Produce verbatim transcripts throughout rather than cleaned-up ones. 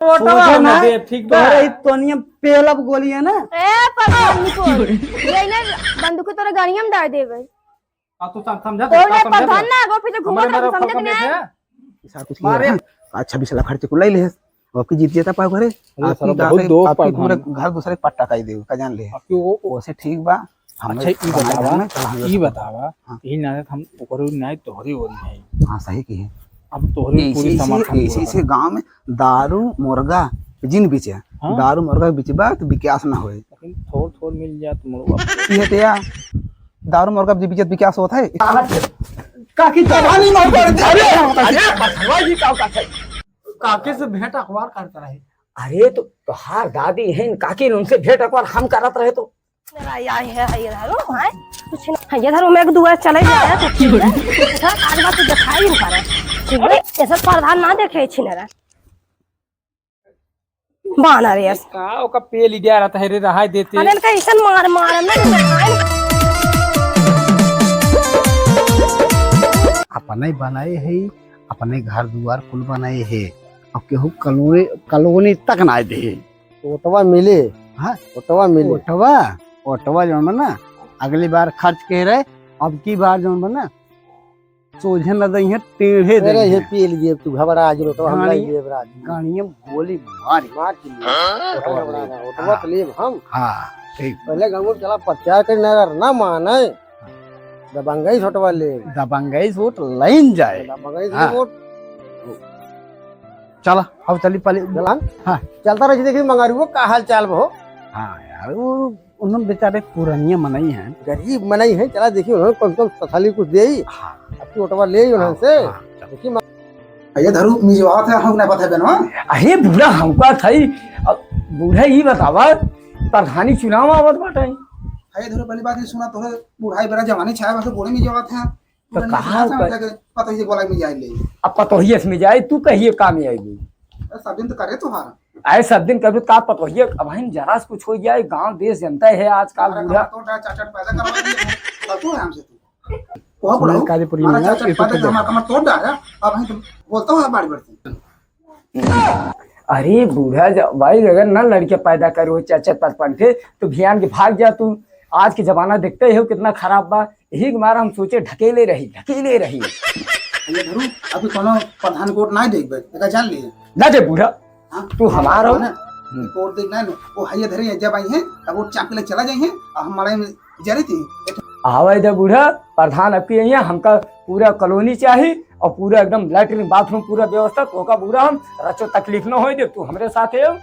वोटवा सोझे हम ना, देब, ठीक बा? तोहरे ही तोनिया पेलब गोली है ना। ए, प्रधान निकोल, ये ना बंदूक तोरे गाड़िया में डाल देबे। आ, तू सम-, समझा तो दे, ना समझा दे। प्रधान ना, वो पीछे घूमत हमरे रहे, मेरे समझे कि समझे नहीं? थे? साहब कुछ मारे। किया है? अच्छा, बीस लाख खर्च को ले ले। अब की जीत जेता पाव करे। अरे, आपकी साला गाँव बहुत से, दोस्त आपकी प्रधान। पूरे घर दूसरे पट्टा काई दे, का जान ले। आपकी वो, वो ओसे ठीक बा। हम अच्छा, ई बतावा, हम ई बतावा, हाँ। ई नाते हम ओकरे नाई तोहरे ओरी है। हाँ, सही की है। अब तोहरे ऐसे पूरी से, समर्थन ऐसे पूरा से बा। गाँव में दारू मुर्गा जिन बिचे, हाँ। दारू मुर्गा बिचबा तो विकास ना होए। लेकिन थोड़ थोड़ मिल जात मुर्गा। ये तो या दारू मुर्गा जे बिचत विकास होत है। काकी तो अरे, अरे, अरे, अरे, काकी से भेंट अखबार करता रहे। अरे तो तोहार दादी है, काकी ने उनसे भेंट अखबार हम करत रहे तो। मेरा या है, है ये धरो, हैं? कुछ ना, है ये धरो, मैं एक दुआ चले जाए, कुछ नहीं है। ऐसा आज बात तो दिखाई नहीं पा रहा। ठीक है? ऐसा प्रधान ना देखे छिन रहा। बानर यार। का ओका पेल लिया रहता है रे, रहाई देते। अरे इनका ऐसन मार, मार, ना, ना, ना। अपने बनाए है, अपने घर दुआर कुल बनाए है, अब केहू कलोनी, कलोनी तक ना दे। ओटवा मिले। हाँ? ओटवा मिले। ओटवा, ओटवा जौन बा ना, अगली बार खर्च के रहे, अब की बार जौन बा ना, सोझे न दइहें, टेढ़े अरे, दइहें। ये पी लिए, तू घबरा आज, ओटवा हम गाड़ी, नहीं लेब राज। गाड़ियाँ गोली मारी। मार के लिए। हाँ? ओटवा घबरा लेब। ना, ओटवा हाँ। तो लेब हम। हाँ, ठीक। पहले गाँव में चला प्रचार कर, नगर ना माने। दबंगई से ओटवा लेब। दबंगई से वोट लाइन जाए। दबंगई से हाँ। वोट। चला, अब चली पहले। चला। हाँ। चलता रही, देखी मंगारू, वो का हाल चाल बा हो? हाँ यार, वो उन्होंने बेचारे पुरनिया मनई हैं। गरीब मनई हैं, चला देखी उन्होंने कम से कम सथाली कुछ देई। हाँ। अब तू ओटवा ले ही उन्होंने हाँ, से। हाँ, चल। देखी म- अरे धरू, मिजवात है, हम नहीं पता है बनवा। अरे बूढ़ा, हमका था ही। अब बूढ़ा, ई बतावा, प्रधानी चुनाव आवत बाटे। अरे धरू, पहली बात ये सुना, तोहरे बुढ़ाई बेरा जवानी छाया, बस बूढ़े मिजवात है। तो कहाँ पतोहिया के, पतोहिया के बोला में जाए ले। अब पतोहिया से में जाए, तू कहिए काम में आएगी। अरे सब दिन तो करे तोहार। अरे सब दिन कभी का पतोहिया, अब हम जरा से कुछ हो जाए, गांव देश जनता है आजकल अरे बूढ़ा। कमर तोड़ रहा, चाचा पैदा करवा दिए, गलत हो है हमसे तू। वो बोलो, हमारा चाचा पैदा कर, हमारा कमर तोड़ रहा है, अब हम तो बोलता हूँ बारी बारी। अरे बूढ़ा जा-, भाई, अगर ना लड़के पैदा करो चाचा पचपन ठे, तो भियान के भाग जा तू। आज के जमाना देखते ही हो कितना खराब बा, यही के मारा हम सोचे ढकेले रही, ढकेले रही। ये धरू, अभी कोनो प्रधान के वोट ना देबे, एका जान लिए। ना दे बूढ़ा, हाँ? तू हमार हो। ना, हम्म। वोट दे ना, ना, वो हइये धरे जब आई हैं, तब वोट चाप के ले चला जाई हैं, और हमारे में जरी थी। आवे दे बूढ़ा, प्रधान अब की यही है, हमका पूरा कॉलोनी चाही और पूरा एकदम लैट्रिन बाथरूम पूरा व्यवस्था, तोका बूढ़ा हम रचो तकलीफ न होए दे, तू हमरे साथ है,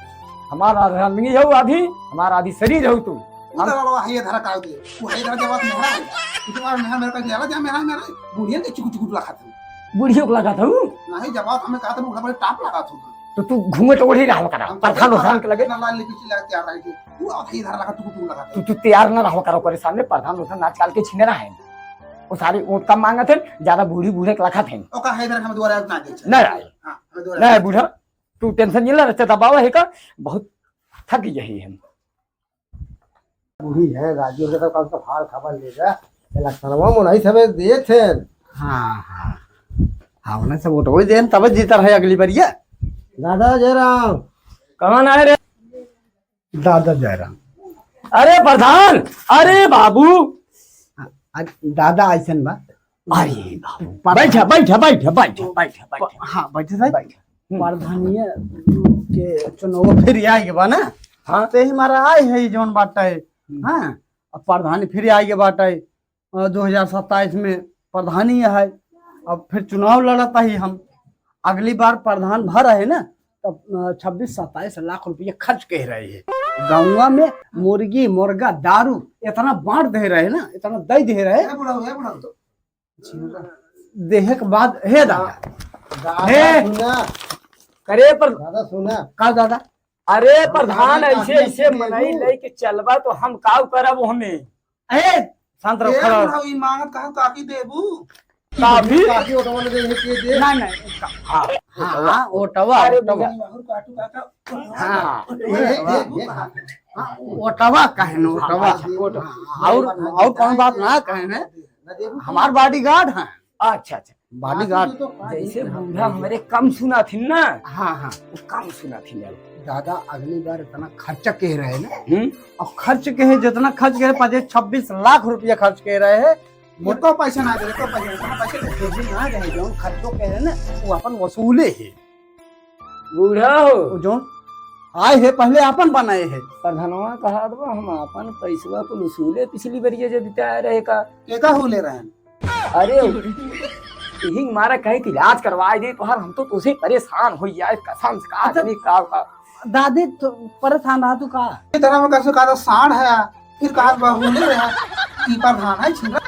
हमारा आदमी हो अभी, हमारा आदि शरीर हो तू। उ हम तो लड़वा है ये धरा काउ दे, वो है ये धरा जवाब मेरा है, तू तो मेरा, मेरा, मेरा का जला जा, मेरा, मेरा, बुढ़िया के चुकु चुकु लगा था। बुढ़िया को लगा था वो? नहीं, जवाब हमें कहा था, बूढ़ा बड़े टाप लगा था। तो तू घूंघट ओढ़े रहल करा, हम प्रधान तो उधान के लगे। ना लाल लिपस्टिक लगा तैयार रही थी। तू आवत है इधर लगा, टुकु टुकु लगा तू, तू तैयार ना रहल करा ओकरे सामने, प्रधान उधान आजकल के छिने रहे। वो सारे वोट कम मांगत हैं, ज्यादा बूढ़ी बूढ़े के लखत हैं। ओका है इधर हम द्वारा ना दे। ना रहे। हाँ, हम द्वारा ना है बूढ़ा, तू टेंशन नहीं ले, रस्ते दबावा है का, बहुत थक यही हम। बूढ़ी है, राजू के तो कल तो हाल खबर ले जा। इलेक्शनवा में नहीं सबे देत हैं। हाँ, हाँ। हाँ, उन्हें सब वोट वही देन, तब जीता रहे अगली बार ये। दादा जयराम। कौन आए रे? दादा जयराम। अरे प्रधान, अरे बाबू। अरे दादा ऐसन बा। अरे बाबू, बैठा, बैठा, बैठा, बैठा, बैठा, बैठा। हाँ, बैठे साहब। बैठा। हम्म। प्रधानिया के चुनाव फिर आए के बा ना? हाँ। ते हमारा आए है जौन बाटे। हम्म। हाँ, अब प्रधानी फिर आए के बाटे। अ, दो हज़ार सत्ताईस में प्रधानी है, अब फिर चुनाव लड़ता ही हम। अगली बार प्रधान भर रहे ना, तब, अ, छब्बीस सत्ताईस लाख रुपया खर्च कह रहे हैं। गाँव में मुर्गी, मुर्गा, दारू इतना बांट दे रहे ना, इतना दे दे रहे। ए बुढ़ऊ, ए बुढ़ऊ। देहे के बाद, हे दादा। दादा हे। सुना। करे पर दादा सुना। का दादा? अरे प्रधान, ऐसे, ऐसे मनई लेके चलबा तो हम काउ करब हमें? ए, शांत रहो, ए, खड़ा रहो। बुढ़ऊ, ई मांगत कहा काकी देबू? काफी? काफी ओटवा ले दे, के दे। ना, ना, का-, हाँ, हाँ, ओटवा, अरे ओटवा। बुढ़ऊ, और काटू काका। हाँ, ए, ए, ए, हाँ, ओटवा कहे न, ओटवा। अच्छा, ओटवा। और, और कौन बात ना कहे न? ना देबू? हमार bodyguard हैं। अच्छा, अच्छा। बॉडीगार्ड। आखिर तो का जैसे बूढ़ा हमरे कम सुनाथिन ना, हाँ, हाँ। वो कम सुनाथिन यार। दादा अगली बार इतना खर्चा कह रहे ना, हम्म? अब खर्च कहे, जितना खर्च कहे, पच्चीस छब्बीस लाख रुपया खर्च कह रहे हैं। ये तो पैसा ना दे, तो पैसा ना, पैसे तो फिर भी ना रहे, जो खर्चो कह रहे ना, वो अपन वसूले है। बूढ़ा हो। वो जो आए है, पहले अपन बनाए है। प्रधानवा कहा दो, हम अपन पैसवा कुल वसूले, पिछली बार ये जो बिताए रहे का। के का हो ले रहे हैं? अरे, यही मारा कहे कि इलाज करवाए दे तोहार, हम तो तुझे परेशान हो जाए, कसम से कहा अच्छा। आदमी का, का। दादी तो परेशान रहा तू का? इतना में कैसे कहा था, साढ़ है, फिर कहा बा, होले रहा, ई प्रधान है, छिन रहा।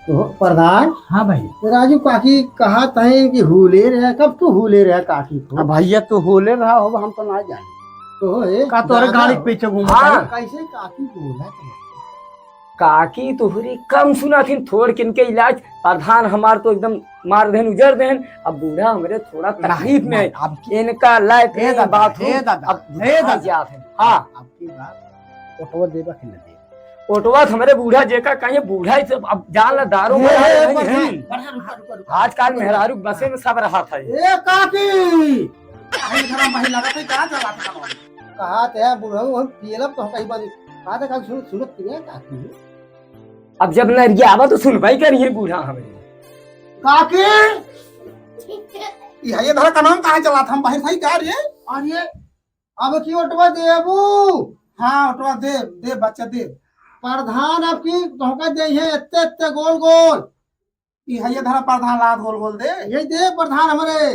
तो प्रधान? हाँ भाई। राजू काकी कहा था कि होले रहा, कब तू होले रहा काकी को? अब भैया तू होले रहा हो, हम तो ना जाने। तो है, का तोरे दादा गाड़ी हो। पीछे घूमा हाँ। था? कैसे काकी को होला था? काकी तोहरी कम सुनाथिन, थोड़ किन के इलाज। प्रधान हमार तो एकदम मार देन, उजर देन। अब बूढ़ा हमरे थोड़ा ना, तकलीफ में ना, है। अब की इनका लायक हे नहीं दादा, बात हो। हे दादा, अब हे बुझा दादा। जात है। हाँ। अब की बार ओटवा देबा कि न देबा? ओटवा तो हमरे बूढ़ा जेका कहीं बूढ़ा ही से अब जान ला दारू हे, में हे, आए नहीं बढ़ा, हैं। बढ़ा, रुका, रुका, रुका। आजकल मेहरारू बसे में सब रहा था। ए काकी! अरे धरम भाई लगा थे, कहाँ चला था? कहा थे बुढ़ऊ हम पियलब तो हम कहीं बानी। कहा था कल सुन, सुनत पिए काकी। अब जब नरिया आवा तो सुनवाई करिए बूढ़ा हमरे। काकी! ये, ये धरा का नाम कहाँ चला था? हम बाहर था ही क्या रे? अरे, अब की ओटवा देबू? हाँ, ओटवा दे, दे बच्चा दे। प्रधान अब की तोहका दे है इत्ते, इत्ते गोल, गोल। ई है ये धरा प्रधान लात गोल, गोल दे। ये दे प्रधान हमरे।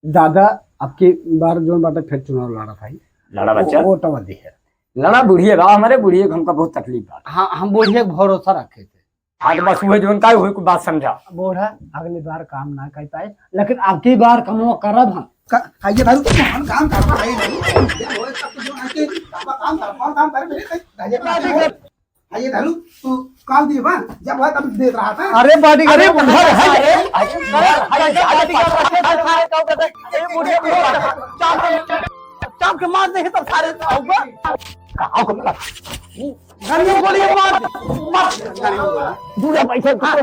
दादा, अब की बार जोन बाटे फिर चुनाव लड़ा भाई। लड़ा बच्चा। वो, वो ओटवा दे है। लड़ा बुढ़िए बा, हमरे बुढ़िए को हमका बहुत तकलीफ बा। हाँ, हम बुढ़िए को भरोसा रखे थे। हाँ, तो बस उहे जोन का होई, कुछ बात समझा। बूढ़ा, अगली बार काम ना कर पाए, लेकिन अब की बार कमवा करब हम। का, का ये दारू तो हम काम करबा है नहीं। ये होए सब तो जो है कि काम, काम कर, काम कर, मेरे से, ये ना, ना, ना। हाँ, ये दारू तू काल दिए बा, जब है तब देत रहा था। अरे बॉडीगार्ड, अरे बूढ़ा है, अरे, अरे, अरे, अरे, बॉडीगार्ड रखे थे, सारे काम करते, ये बुढ़िया को चाप के, चाप के मार दे तो सारे आऊंगा। का, आओ, का, गन्ने गोली मार दे, मार। दूजा बैठे, हाँ।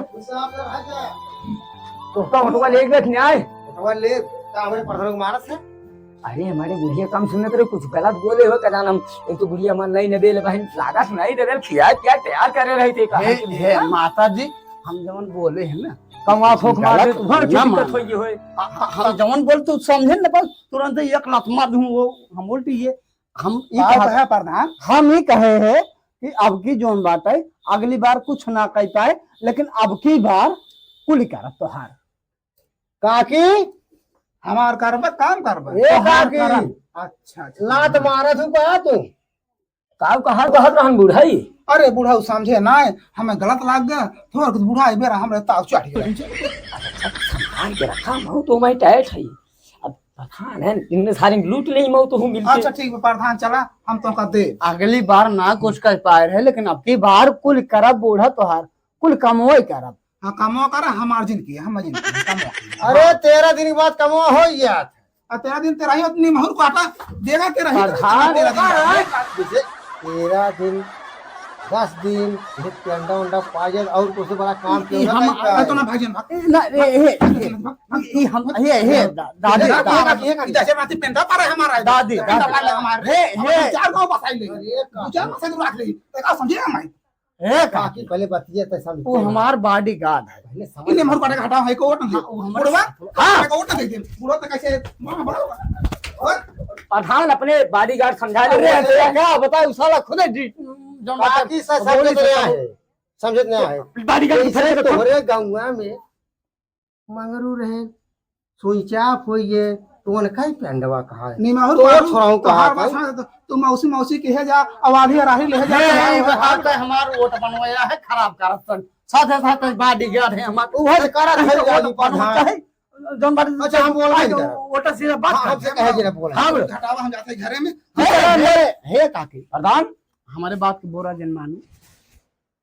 तो उसका उठवा ले गए थे, न्याय। उठवा ले, का हमरे पढ़ने को मारत है? अरे, हमारे बुढ़िया कम सुनत रहे, कुछ गलत बोले हो, का जान हम, एक तो बुढ़िया मन नहीं न देले बहन, लागा सुनाई दे देल, खिया पिया तैयार करे रही थे, कहा हे, कि हे, ना? माता जी, हम जवन बोले हैं ना, कमवा थोक मार गलत दे, तो ना दिक्कत मानो। होई होए। आ, आ, हम जवन बोल तू समझे न, बस तुरंत एक लात मार दूं, वो हम उल्टी ये, हम ई का कहत, कहे प्रधान? हम ई कहे हैं कि अब की जोन बाटे, अगली बार कुछ ना कह पाए, लेकिन अब की बार कुल करब तोहार। काकी, हमार करबा, काम करबा। ए तोहार काकी। करब। अच्छा, अच्छा। लात मारत हूँ का तू? काऊ कहा कहत रहन बुढ़ाई? अरे बुढ़ऊ समझे ना, हमें गलत लाग गया, थोड़ा कुछ बुढ़ाई बेरा हमरे ताव चढ़ गया। अच्छा, संभाल के रखा, मऊ तो मैं टाइट है। अब प्रधान है, इनने सारे लूट ले मऊ तो हूँ मिलके। अच्छा ठीक बा प्रधान, चला हम तोहका दे। अगली बार ना कुछ कह पाए रहे, लेकिन अब की बार कुल करब बूढ़ा तोहार, कुल कमवई करब। हाँ, कमवा कर, हमार जिनगी, हम जिनगी, कमवा। अरे, तेरह दिन के बाद कमवा हो गया। आ, तेरह दिन तेरा ही उतनी महुर काटा, देगा तेरा ही प्रधान तेरह दिन बाद। जैसे तेरह दिन, दस दिन, ये पेंडा उंडा पाजल और कुछ बड़ा काम ई किया हम नहीं आ, तो ना भाई जान भाग। ना, ए, ए, भाग, ए, भाग, भाग, ई हम, भाग। ए, ए, दा-, दादी, ये दा-, ये का, ये का, जैसे राती पेंडा पा रहे हमारा है। दादी, पेंडा दादी। पा रहे हमारे। हे, अब हे। चार गाँव बसाई ले। अरे, का दो चार गाँव बसाई ले। देखा, समझे ना मैं? ए, का? बाकी पहले बतिया तो समझ वो के। हमार बॉडीगार्ड है। पहले समझ इन्हें मर पड़ेगा, हटाओ, है को वोट ना दे। हाँ, वो हमारे बुढ़वा? साथ। हाँ। है को वोट ना दे दे। बुढ़वा तो कैसे, माँ, बड़ा होगा। और प्रधान अपने बॉडीगार्ड समझा ले। अरे, अरे, क्या बताओ, साला खुद है जी, जो बाकी मतलब, से बोली समझ से नहीं कहो। आए। समझ नहीं आए। बॉडीगार्ड को जैसे फंसा रखो। तोहरे गाँव में मंगरू रहे, सुई चाप होइए, तो उनका ही पेंडवा कहा है। निमाहुर तो बाबू, छोड़ाऊं कहा तोहार था। बस हाँ, तो, तो मौसी, मौसी के है जा, अवाढ़ी अराही ले जा, हे, तो हे, बात है, हमार वोट बनवाया है, खराब करत सन। साथे, साथे बॉडीगार्ड है हमार। उहे तो करत है, वोट बनवा हाँ। चाहे, जौन बात अच्छा, हम बोल रहे हैं तो जरा। वोट सीधा बात हाँ, कर। हमसे कहे जरा बोला। हाँ, बोलो। घटावा हम जाते हैं घरे में। हे, हे, हे, काकी। प्रधान, हमारे बात के बुरा जन मानो।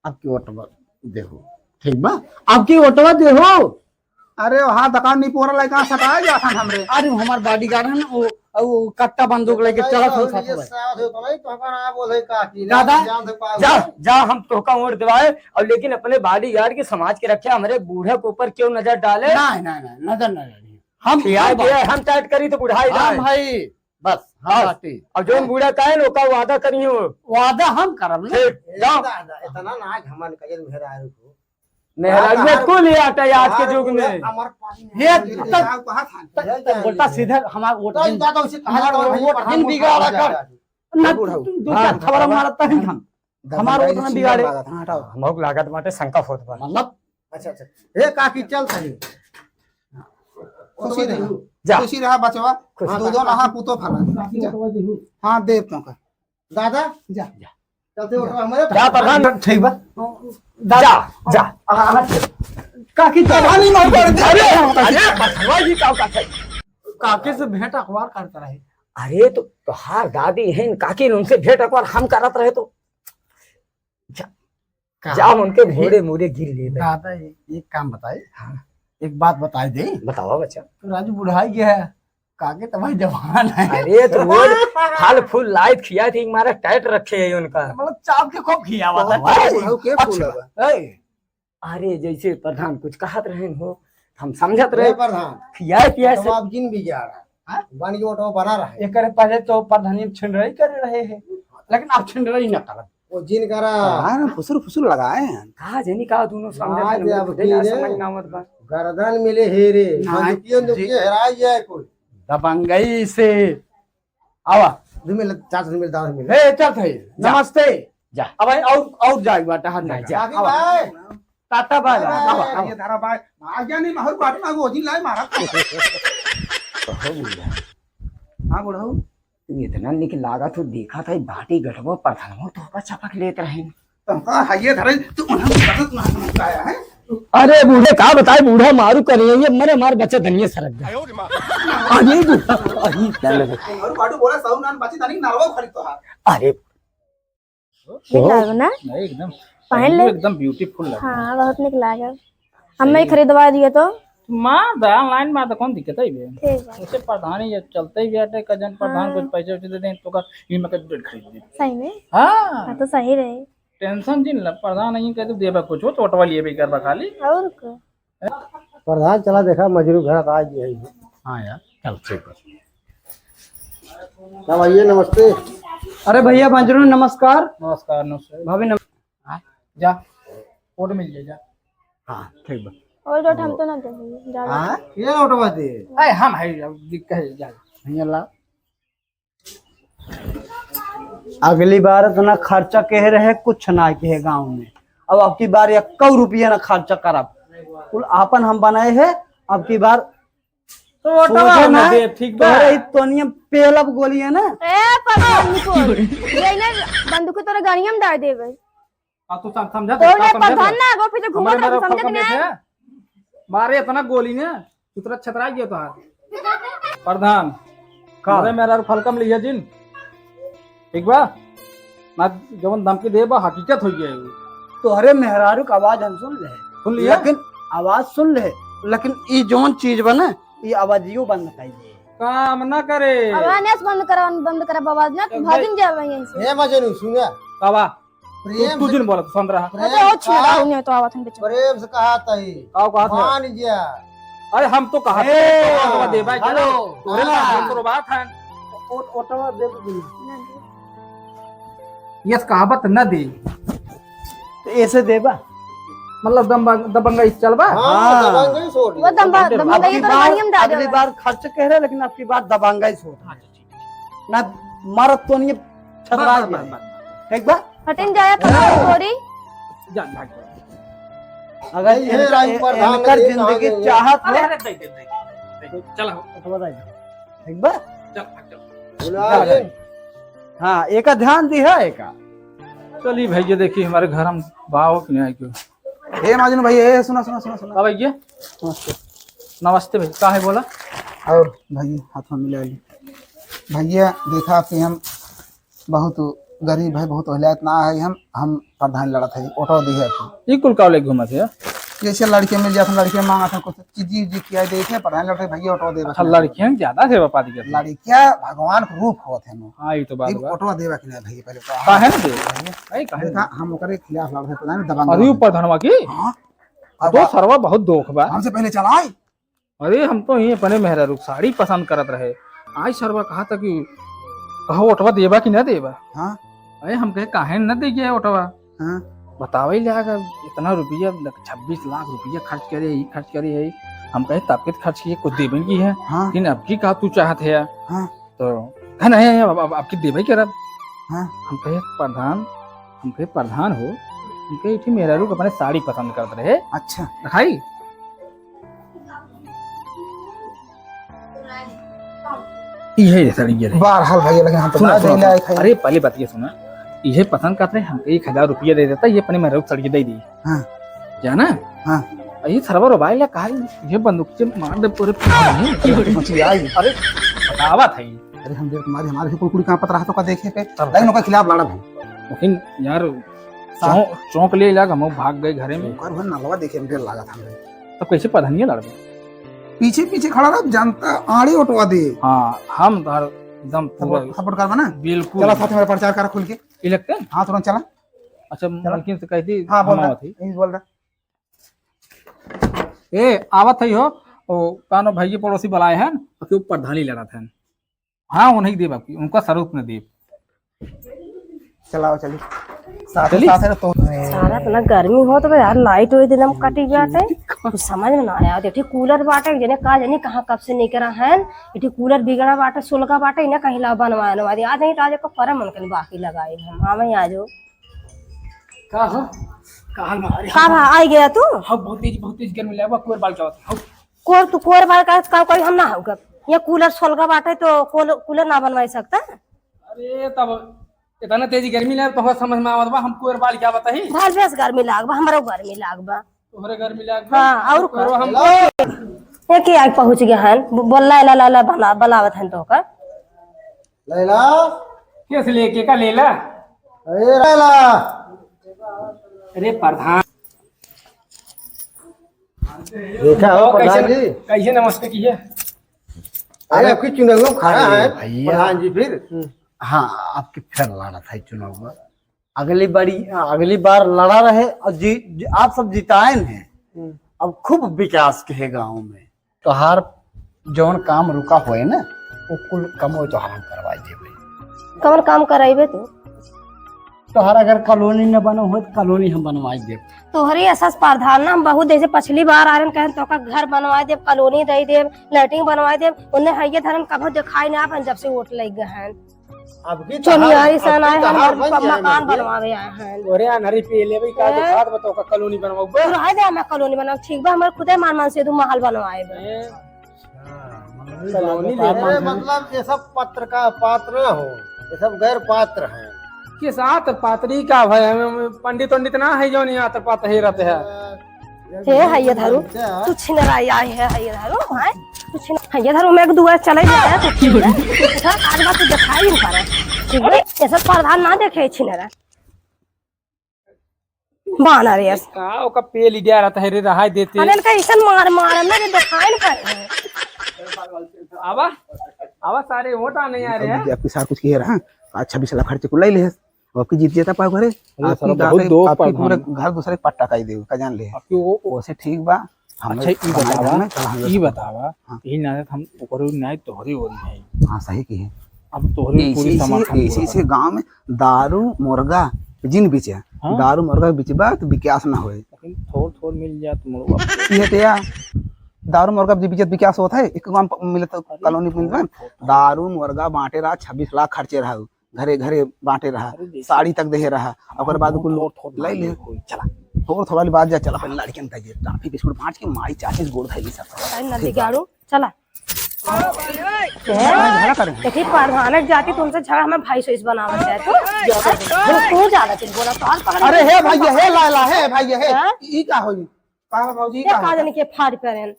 अब की वोटवा देहो, ठीक बा? अब की वोटवा देहो। अरे, वहाँ दुकान नहीं पूरा लड़का सटाया गया था हमरे। अरे, हमार बॉडीगार्ड है ना, वो और कट्टा बंदूक लेके चलत हो साथ में। दादा, जा, जा, हम तोहका वोट दिवाए, और लेकिन अपने बॉडीगार्ड के समाज के रखे, हमरे बूढ़े के ऊपर क्यों नजर डाले? नहीं, नहीं, नहीं, नजर न डाली। हम, खियाए हम पियाए, हम टाइट करी तो बुढ़ाई हम जाए। भाई, बस, हम बस। बाटी। अब जौन बूढ़ा कहे ना, ओका वादा करी हो। वादा हम करब ना। ठीक, ए, जाओ। दादा, इतना ना घमंड करिए मेहरारू को। मेहरारू दादा, कुल ये आता है आज के हाँ, जुग में। हमार पानी ये नहीं तक, है। तक, तक बोलता सीधे हमार वोट तो दिन, दादा, उसे कहा हमार जाता है, वोट हमार दिन वोट बिगाड़ा कहा कर। जाता है। ना, बुढ़ऊ। तू, तू हाँ, क्या खबर हाँ। मारता है हम? हमार दबंगाई वोट ना से बिगाड़े। लागत, हाँ, हटाओ। हमहू लागत बाटे शंका होत बा। मतलब? अच्छा, अच्छा। हे काकी, चल तनी। खुशी रहा। जा। खुशी रहा बचवा। खुश। हाँ, दो दो नहा पूतो फला। जा। हाँ, दे तो का। दादा, जा। जा। चलते हो तो हमारे जा प्रधान। ठीक बा। दादा। जा, जा। आ, आ, काकी तो कहानी में पड़ गई। अरे, अरे, बचवा जी का, का, का? काकी से भेंट अखबार करता रहे। अरे, तो तोहार दादी हैं, काकी ने उनसे भेंट अखबार हम करत रहे तो जा, का? जा उनके घोड़े मूड़े गिर ले बे। दादा, ए-, एक काम बताए। हाँ। एक बात बताए दे। बतावा बच्चा। तो राजू बुढ़ाई गया है, काके तो भाई जवान है। अरे तो वो फल फूल लाइत खिया थी, मारा टाइट रखे है उनका। मतलब चाप के खूब खियावा था। वाह, बुढ़ऊ के फूल अच्छा। बा। ए, अरे जैसे प्रधान कुछ कहत रहे हो, हम समझत रहे। ए प्रधान, खियाए पियाए तो से आप जिन भी जा रहा है। हाँ? बन के वो तो बना रहा है। एकरे पहले तो प्रधानी छिंडरई करे रहे हैं, लेकिन आप छिंडरई ना करब। वो जिन करा। हाँ, फुसुर फुसुर लगाए हैं। का जानी का दोनों समझत आज रहे, अब मुझे की खुदे ना रे, समझ ना आवत बा। गर्दन मिले हे रे, ना, बंदूकियों जी। दुखिए हेराई जाए कोई। दबंगई से। आवा। दो मिनट, चाचा से मिल, दादा से मिल। ए, चल भाई, जा। नमस्ते। जा। अब भाई, और, और जाए बाटा, हाथ नहीं, लगा। जा। काकी आवा। भाई। टाटा बाय बाय। Bye bye. आवा, आवा। ये धारा बाय। आ गया नहीं, माहौल बाटे ना, वो जिन लाए मारा। कहो बुढ़ा। हाँ, बुढ़ऊ। तू इतना निक लागा, तू देखा था, बाटी गठबो, प्रधानमो तो का चपक लेत रहे। तुमका हाइये धरे, तू उन्हें बदत ना समझता है, हैं? अरे बूढ़े, का बताए, बूढ़ा मारू कर रही है, मरे मार बच्चा धनिया सरक गया। अरे बूढ़ा, अरे चल। और बाटू बोला, सौ नान बची, तनिक नरवा खरीद तो हाथ। अरे ये लागो ना? नहीं, एकदम पहन ले। एकदम beautiful लगे। हाँ, बहुत निक लागल। हम सही। मैं खरीदवा दिए तो। मार दा, online मार दा, कौन दिक्कत है बे? ठीक बा। उसे प्रधानी ये चलते ही बाटे, का जन प्रधान हाँ। कुछ पैसे वैसे दे दें, तो का ये मैं कह खरीद दे। सही में? हाँ। हाँ, तो सही रहे। Tension जिन ल, प्रधान नहीं कह, तू देबा कुछ हो, चोटवा लिए भी करबा खाली। और का? प्रधान, चला देखा, मजनू घर आ गया है। हाँ यार, चल, ठीक है। क्या भैया, नमस्ते। अरे भैया, मजनू, नमस्कार। नमस्कार, नमस्कार। भाभी, नम- हाँ, जा, वोट मिल जाए, जा। हाँ, ठीक बा। और वोट हम तो ना दे भैया, जा। हाँ, ये वोटवा दे। अरे, हम है, अब दिक्कत है, जा। भैया ला। अगली बार इतना खर्चा कहे रहे, कुछ ना कहे गाँव में। अब अबकी बार एक्कौ रुपया ना खर्चा करब, कुल आपन हम बनाए है। अबकी बार तो वोटवा सोचे हम ना, दे, ठीक बा? तोहरे ही तोनिया पेलब गोली है ना। ए, पगला निकोल, ये ने बंदूक तोरे गाड़िया में डाल देबे। आ, तू सम-, समझत तो है, ना समझत प्रधान है? ना, वो फिर तो घूमत हमरे रहे, मेरे समझत फलकम नहीं। देखे? मारे इतना गोली ने, सुतरा छतरा गया तो हाथ। प्रधान, का? हमरे मेहरारू फलकम लिया जिन। ठीक बा? ना जवन धमकी दे बा, हकीकत हो गया है वो। तोहरे मेहरारू का आवाज हम सुन ले। सुन लिया? लेकिन आवाज सुन ले, लेकिन ई जवन चीज बा ना, ई आवाजियो बंद कर दे। काम ना करे। आवाज बंद करा, बंद करा, आवाज ना, तो भागिन जावे यहीं से। हे मजनू, सुना। का बा? प्रेम तू, तू से, जिन बोलत, सुन रहा। प्रेम अरे, ओ छिया, आ, नहीं तो आवत हम बेचारा। प्रेम से कहा तई। का कहत है? मान जा। अरे, हम तो कहा ए, तो दे भाई, हेलो। तोरे हाँ। पास तो बात है। ओ-, ओटवा दे दे। ये कहावत न दे। तो ऐसे देबा? मतलब दम-, दबंगा इस चलबा? हाँ, हाँ। दबंगा ही छोड़ वो दे। दबंगा, दबंगा अबकी ये तो बार, गाड़िया में डाल अगली देबा। बार खर्च कह रहे, लेकिन अबकी बार दबंगा ही छोड़। अच्छा, ठीक। ना मारत तो नहीं, छतरा बस, गया। बस, बस, बस। ठीक बा? हटिन जाया पकड़ थोड़ी। जा, भाग जा। अगर नहीं, ये इनका, राजू प्रधान इनकर ये जिंदगी कहाँ गए? चाहत हो, अरे, अरे, दे दे, दे दे, दे दे। चल, हो। तो बताइए। ठीक बा? चल, भाग, चल। बुला ले। हाँ, एका ध्यान दिहा, एका। चलिए भैया, देखिए हमारे घर हम बाव कि नहीं आए क्यों? हे माजन भैया, हे सुना, सुना, सुना, सुना। का भैया? नमस्ते। नमस्ते भैया, का है बोला? और भैया, हाथ में मिला ली। भैया, देखा आपसे हम बहुत गरीब है, बहुत औलाद ना है हम, हम प्रधान लड़त है, ऑटो दी है आपको। ई कुल का लेके घूमत है? जैसे लड़के मिल जाते, लड़के मांगत हैं कुछ चीजी उजी किया देखे, पढ़ाई लड़के भैया ऑटो देवे अच्छा, के नहीं। लड़कियां ज्यादा सेवा पाती करती हैं। लड़कियां भगवान के रूप होत है नो। हाँ, ये तो बात एक बा। ऑटो देवे के नहीं भैया, पहले तो काहे ना दे? भैया, भाई, काहे देखा, ना? हम ओकरे खिलाफ लड़ रहे, पता नहीं दबंग अरे, बन ऊपर धनवा की? हाँ। तो अब सरवा बहुत दोख बा। हमसे पहले चलाए। अरे, हम तो ही अपने मेहरारू के साड़ी पसंद करत रहे। आज सरवा कहा था कि कहो, ओटवा देबा कि ना देबा? हाँ। अरे, हम कहे, काहे न दे गया ओटवा? हाँ। बतावे ले आगा, इतना रुपया, छब्बीस लाख रुपया खर्च करे, ई खर्च करे है। हम कहे, तब के खर्च किए, कुछ देबे की है। हाँ। लेकिन अब की का तू चाहत है? हाँ। तो कहे, नहीं, अब, अब, अब की देबे करब। हाँ। हम कहे, प्रधान, हम कहे, प्रधान हो, हम कहे, इठी मेहरारू के अपने साड़ी पसंद करत रहे। अच्छा। दिखाई? इहे सड़िया रहे। बहरहाल भैया, लेकिन हम तो सुना, ना सुना, जाइला सुना। एक है। अरे, पहले बात ये सुना, इहे पसंद करत रहे, हमके एक हजार रुपया दे देता, ये अपने मेहरारू के सड़िया दे दी। हाँ। जाना? हाँ। ये सरवा रोबाइल है, कहा, ये बंदूक से मार दे पूरे। मछली आई। अरे, बतावा था ये। अरे, हम देख तुम्हारी, हमारे भी कुल कुड़ी कांपत रहा तो का देखे पे, तब लाइन ओकर खिलाफ लड़ब हम। लेकिन यार, सा- चौंक, चौंक ले लाग, हम भाग गए घरे में। ओकर हुआ नलवा देखे में डर लागत हमरे। तब कैसे प्रधानिया लड़बे? पीछे पीछे खड़ा रह, जनता आड़े ओटवा दे। हाँ, हम तो हर एकदम पूरा सपोर्ट, सपोर्ट करबा ना? बिल्कुल। चला साथ में प्रचार करा खुल के। इलेक्शन? हाँ, तुरंत चला। अच्छा, चला। मलकिन से कह दी, हाँ, बोल हम रहा। आवत ही। यही बोल रहा। ए, आवत है हो, ओ, कानो भाई पड़ोसी बुलाए हैं, तो क्यों प्रधानी लड़त हैं? हाँ, उन्हीं देब आपकी, उनका स्वरूप न देब। चलाओ, चली। साथे चली। साथे तो सारा इतना गर्मी होत बा यार, लाइट ओइ दिन कटी बाटे, कुछ समझ में ना आया। देखी कूलर बाटे, जने का जानी कहाँ कब से निकरा है, इठी कूलर बिगड़ा बाटे, सुलगा बाटे, इन्हें कहीं ला बनवा, बनवा दे। आज नहीं, आज एक परम उनके बाकी लगाई हम, आवे आज हो। का हो? का हाल बा? अरे, का भा, आई गया तू? हाँ, बहुत तेज, बहुत तेज गर्मी लागबा, कुएर बाल के आवत है। हाँ। कोर, तू कोर बाल का काम करी, हम ना होगा। ये कूलर सोलगा बाटे तो कोल-, कूलर ना बनवाई सकता? अरे, तब इतना तेज गर्मी लाग, तोहरा समझ में आवत बा, हम कुएर बाल के आवत ही। भल बेस गर्मी लागबा, हमरो गर्मी लागबा। तोहरे गर्मी लागबा। हाँ, और का? तोहरो हम ये के आके पहुँच गया है, ब-, बोल ला, ला, ला, ला, बना, बुलावत है तो का? लैला। किस लेके का लेला? अरे लैला। अरे प्रधान। देखा हो तो प्रधान कैसे, जी? कैसे नमस्ते किए? अरे अरे आपकी चुनाव में खड़ा अरे है भैया। प्रधान जी फिर। हाँ, आपके फेर लड़ा था चुनाव में। अगली बारी, अगली बार लड़ा रहे और जी, जी, आप सब जिताए हैं। हम्म। अब खूब विकास के है गाँव में। तोहार जौन काम रुका होए ना, वो कुल कमो तोहार हम करवाई देबे। कवन काम कराइबे तू? तोहार अगर कॉलोनी न बनो हो, तो कॉलोनी हम बनवाई देब। तोहरे ऐसा प्रधान ना, हम बहुत जैसे पछली बार आ रहे हैं, कहन तोका घर बनवाई देब, कॉलोनी दे देब, लैट्रिन बनवाई देब, उन्हें है ये धरन कभो दिखाई ना अपन जब से वोट लग गए हैं। अब की चोनियारी तहार, सन अब की आए तहार हमार बन जाए मकान मंदिर। बनवावे आए हैं। तोरे अनहरी पे लेबे का तो हैं? खात बा तो का कॉलोनी बनवाऊ बा। तू रहे दे, हमें कॉलोनी बनाओ, ठीक बा, हमारे खुदे मान मान से दू महल बनवाए बा। हैं? अच्छा, मंदिर कॉलोनी बनवाए बा। अरे, मतलब ये सब पात्र का पात्र ना हो, ये सब गैर पात्र हैं। किस आत्र पात्री का भाई, हमें पंडित उंडित ना है जो नहीं आत्र पात्र ही रहते हैं। हे है ये धरू, तू छिनरा आई है, है ये धरू, हैं? तू छिन-, है ये धरू, मैं एक दुआ चले जाए, तू ठीक है? इधर आज बात तू दिखाई नहीं पा रहा, ठीक है? ये सब प्रधान ना देखे छिनरा। बानर यार। का ओका पेल इडिया रहता है रे, रहाई देते। अरे इनका ऐसन मार, मार ना रे, दिखाई नहीं पा रहा। आवा, आवा सारे वोट आने आ रहे हैं। अब आपके साथ कुछ किए रहा, अच्छा बीस लाख खर्चे को ले ले। अब आपकी जीत जाता पाव घरे, अरे आपकी साला, गाँव बहुत के, दोस्त आपकी पाव पूरे घरे। घर दूसरे के पट्टा काई देवे, का जान ले। आपकी वो, वो ओसे ठीक बा, हम अच्छा, ई बतावा, में चला, हम ई बतावा, हाँ। ई नाते हम ओकरे नाई तोहरे ओरी नाई। हाँ, सही की है। अब तोहरे ऐसे, पूरी ऐसे, सामान खाली ऐसे, पूरा ऐसे बा। गाँव में दारू, मुर्गा जिन बेचे, हाँ? दारू, मुर्गा बेचबा तो विकास ना होए। लेकिन थोड़, थोड़ मिल जात मुर्गा। ये तो यार, दारू, मुर्गा जब बेचे तो विकास होता है, एक गाँव में मिले तो अरे, कॉलोनी में मिले। थोड़, थोड़, थोड़। दारू, मुर्गा बांटे रहा, छब्बीस लाख खर्चे रहा। घरे घरे बांटे रहा, अरे जैसे साड़ी तक देहे रहा, ओकर बाद थोड़, कुल थोड़, थोड़ ले ले। मांगे कोई। चला, थोड़ थोड़ वाली बात जा, चला पहले लड़कियन तक जे टॉफी बिस्कुट बांट के माई चाची से गोड़ धइली सब। अरे नंदी गाड़ू, चला। झगड़ा करे। देखी प्रधान जाति तुमसे झगड़ा, हमें भाई सोइस बनावत है तू। बोला, तू ज्यादा चीज बोला, तो हाथ पकड़ अरे के हे भैया, हे लाला, हे भैया, हे। हाँ? ई का होई? का भौजी, ये का का होई? जाने के फाड़ पहन।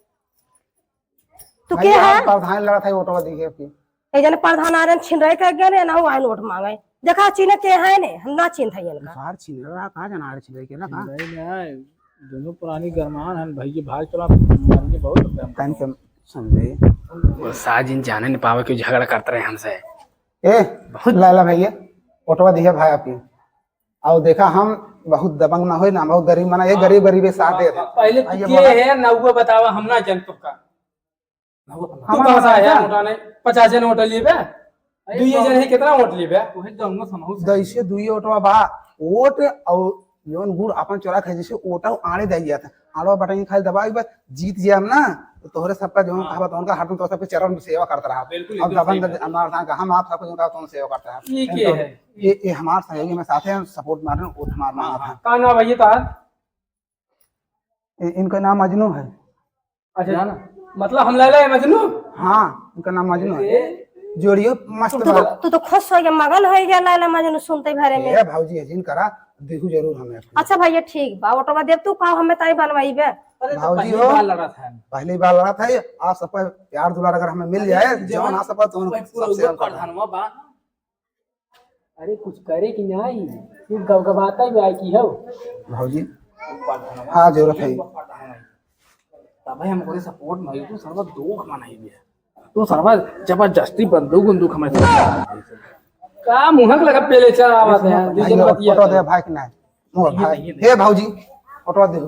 तू भैया, के है? हम प्रधान लड़ा था, वोटवा दी के। ए जने प्रधान आ रहे, छिन रहे कह गए ने, ना वो आए वोट मांगे। देखा, चिन्ह के है ने, हम ना चिन्ह था इनका। बाहर छिन रहा, कहाँ जाना है छिन रहे के ना, कहाँ? छिन रहे ना, दोनों पुरानी गरमान हन भैया, भाई चला मर्जी बहुत है। टाइम से समझे। वो साजिन जाने न पावे कि झगड़ा करत रहे हमसे। ए, बहुत लैला भैया, ओटवा दिया भाई आपकी। और देखा, हम बहुत दबंग ना होई ना, बहुत गरीब मना, ये गरीब गरीबे साथ दे दे। पहले तू भैया के बोला। है ना, वो बतावा, हम ना जान तो का। तू कहाँ से आया? नोटा नहीं, पचास जन वोट लिए बे। अरे दुइये जन है, कितना वोट लिए बे? वही तो हमको समझ। दैसे दुइये वोटवा बा, वोट और जौन गुड़ अपन चोरा खाए, जैसे वोटा आड़े दे गया था। आड़वा बटन खाली दबाई बस, जीत गया हम ना, तो तोहरे सबका जौन हाँ। कहा बा, तो उनका हरदम तो सबके चरण में सेवा करता रहा। बिल्कुल, अब एकदम दबंग सही बात। अनार था, हम आप सबको जौन कहा, तो सेवा करता रहा। ये तो के तो है? ये, ये हमार सहयोगी में साथ है, सपोर्ट मारने, वोट मारना हाँ, था। हाँ। का नाम है ये तार? इ-, इनका नाम मजनू है। अच्छा, जाना। मतलब हम लैला है मजनू? हाँ, इनका नाम मजनू है। ए? जोड़ियो मस्त तू तो, बा। तू तो खुश हो गया, मगन हो गया लैला मजनू सुनते भरे में। ए भौजी, यकीन करा, देखू जरूर हमें। अच्छा भैया, ठीक बा, ओटवा देब तू का हमें ताई बनवाई बे। अरे तो भौजी पहली हो, बार लड़ा था। पहली बार लड़ा था, आप सबका प्यार दुलार अगर हमें मिल अरे जाए, जवन जवन आप सबका, तवन भाई पूरा सबसे ऊपर हम करते हैं। प्रधानवा बा। अरे कुछ करे कि नहीं? तू गबगबाता ही आए की हो? भौजी, हाँ, जरूरत है। तबे हम ओकरे सपोर्ट में, तू सरवा दुख मनाई बे। तू सरवा जबरदस्ती बंदूक उंदूक हमें से का मुहक लगा पहले चला आवत है, भाई, दीजिए ये बतिया। फोटो दे भाई कि नहीं? मोर ये भाई। नहीं, ये नहीं। हे भौजी, फोटो दे।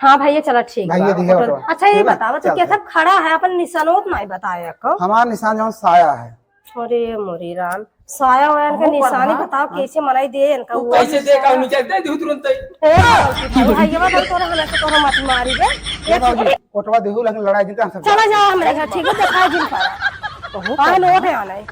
हाँ भैया, चला ठीक भाई, बा। ये दिया फोटो। फोटो। अच्छा, ये ठीक बा? बतावा, तो चल, क्या चल। सब खड़ा है, अपन निशानोत नहीं बताया को? हमार निशान जौन साया है। अरे मोरी राम, साया वाया के हमहू निशानी प्रधान। बताओ, कैसे मनाई दे इनका तू वो कैसे निशान। देखा, नीचे दे दू तुरंत ही। ए, भैया, बताओ, तोरा हमें से तोरा मत मारी बे। ए, ये भौजी, कोटवा देहू, लेकिन लड़ाई जिनका हम सब चला जाओ हमरे घर, ठीक है, देखा जिन पर। हमहू काहे प्रधान। लोग है आने?